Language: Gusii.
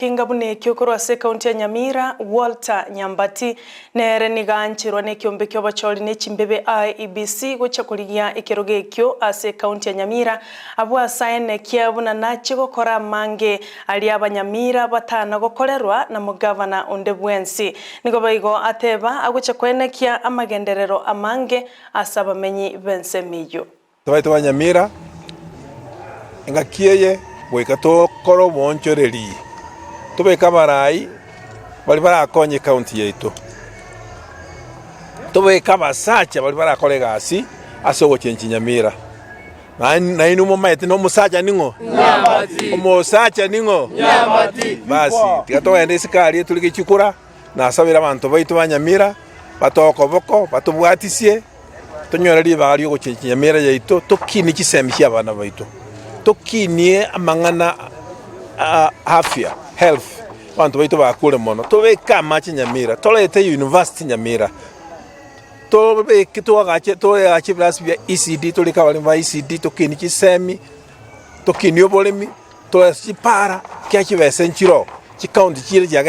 Egetinga buna ekio korwa ase ekaunti ya Nyamira, Walter Nyambati, nere nigo aancherwa nekiombe ki'obochori ne chimbebe IEBC gochia korigia ekerogo ekio ase ekaunti ya Nyamira abwo ase aenekia buna nachie gokora amange aria abanyamira batana gokorerwa na mogavana onde bwensi. Nigo boigo ateba agochia koenekia amagenderero amange ase abamenyi b'ensemo eyio. Tobaete ba Nyamira, engaki eye goika tokore oboonchoreri, tobeke abarai baria barakonye ecounty yaito, tobeke abasacha baria barakore egasi ase ogochenchia Nyamira. Nainwe momaete na omosacha ning'o? Omosacha ning'o? Basi tiga togende isiko aria torike chikura, nasabire abanto baito ba Nyamira batoe okoboko batobwatisie. Tonyore ribaga ri'ogochecha emera yaito, tokinie chisemi chi'abana baito, tokinie amang'ana a afya, health, abanto baito bakure mono, tobeke amache Nyamira, torete university Nyamira, tobeke toagache toagache ebirasi bia ECD torike abaremi ba ECD tokinie chisemi, tokinie oboremi, torese chipara, ekiagera chibesa nchiroo, chikaunti chire chiagerire.